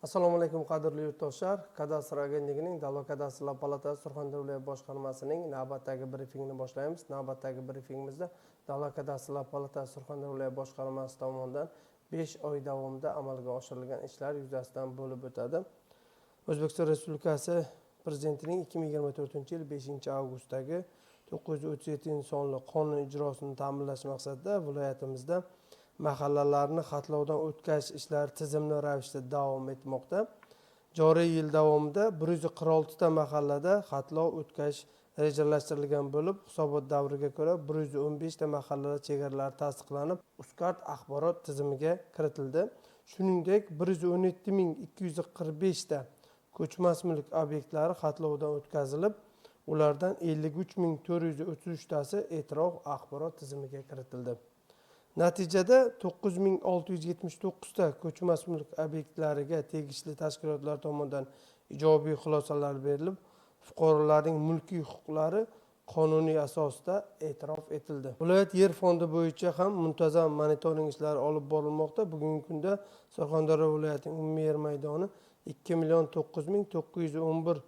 Assalomu alaykum, qadrli yurtdoshlar! Kadastr agentligining Davlat kadastrlar palatasi Surxondaryo viloyat boshqarmasining navbatdagi brifingini boshlaymiz. Navbatdagi brifingimizda Davlat kadastrlar palatasi Surxondaryo viloyat boshqarmasi tomonidan 5 oy davomida amalga oshirilgan ishlar yuzasidan bo'lib o'tadi. O'zbekiston Respublikasi Prezidentining 2024-yil 5-avgustdagi 937-sonli qonun ijrosini ta'minlash maqsadida viloyatimizda mahallalarni xatlovdan o'tkazish ishlari tizimli ravishda davom etmoqda. Joriy yil davomida 146 ta mahallada xatlov o'tkazish rejalashtirilgan bo'lib, hisobot davriga ko'ra 115 ta mahallalar chegaralari tasdiqlanib, Uzcard axborot tizimiga kiritildi. Shuningdek, 117 245 ta ko'chmas mulk obyektlari xatlovdan o'tkazilib, ulardan 53 433 tasi e'tirof axborot tizimiga kiritildi. Natijada 9679 ta ko'chmas mulk obyektlariga tegishli tashkilotlar tomonidan ijobiy xulosalar berilib, fuqarolarning mulkiy huquqlari qonuniy asosda e'tirof etildi. Viloyat yer fondi bo'yicha ham muntazam monitoring ishlari olib borilmoqda. Bugungi kunda Surxondaryo viloyatining umumiy yer maydoni 2 009 911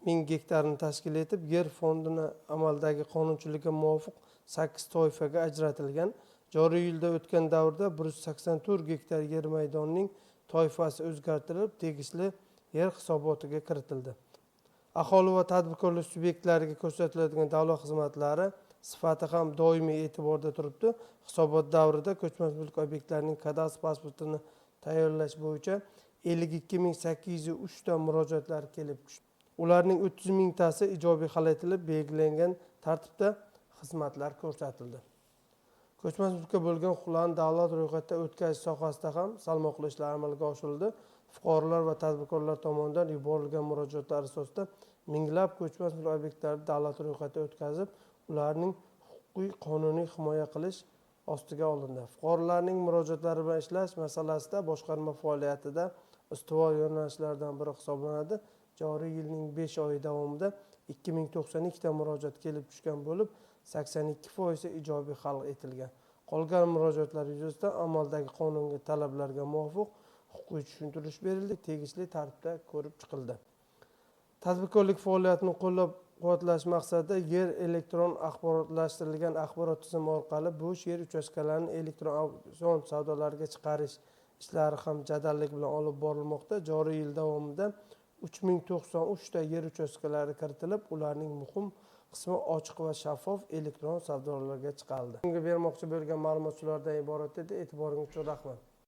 ming gektarni tashkil etib, yer fondini amaldagi qonunchilikka muvofiq sakkiz toifaga ajratilgan. Joriy yilda o'tgan davrda 184 gektar yer maydonining toifasi o'zgartirilib, tegishli yer hisobotiga kiritildi. Aholi va tadbirkorlik subyektlariga ko'rsatiladigan davlat xizmatlari sifati ham doimiy e'tiborda turibdi. Hisobot davrida ko'chmas mulk obyektlarining kadastr pasportini tayyorlash bo'yicha 52 803 ta murojaatlar kelib tushdi. Ularning 30 mingtasi ijobiy hal etilib, belgilangan tartibda xizmatlar ko'rsatildi. Ko'chmas mulkka bo'lgan huquqlarni davlat ro'yxatidan o'tkazish sohasida ham salmoqli ishlar amalga oshirildi. Fuqarolar va tadbirkorlar tomonidan yuborilgan murojaatlar asosida minglab ko'chmas mulk obyektlari davlat ro'yxatidan o'tkazib, ularning huquqiy, qonuniy himoya qilish ostiga olindi. Fuqarolarning murojaatlari bilan ishlash masalasida boshqarma faoliyatida ustuvor yo'nalishlardan biri hisoblanadi. Joriy yilning 5 oyi davomida 2092 ta murojaat kelib tushgan bo'lib, 82 foizi ijobiy hal etilgan. Qolgan murojaatlar yuzasidan amaldagi qonunga, talablarga muvofiq huquqiy tushuntirish berildi, tegishli tartibda ko'rib chiqildi. Tadbirkorlik faoliyatini qo'llab quvvatlash maqsadida yer elektron axborotlashtirilgan axborot tizimi orqali bo'sh yer uchastkalarini elektron auksion savdolariga chiqarish ishlari ham jadallik bilan olib borilmoqda. Joriy yil davomida 3093 ta yer uchastkalari kiritilib, ularning muhim qismi ochiq va shaffof elektron savdolarga chiqarildi. Bunga bermoqchi bo'lgan ma'lumot shulardan iborat edi. E'tiboringiz uchun rahmat.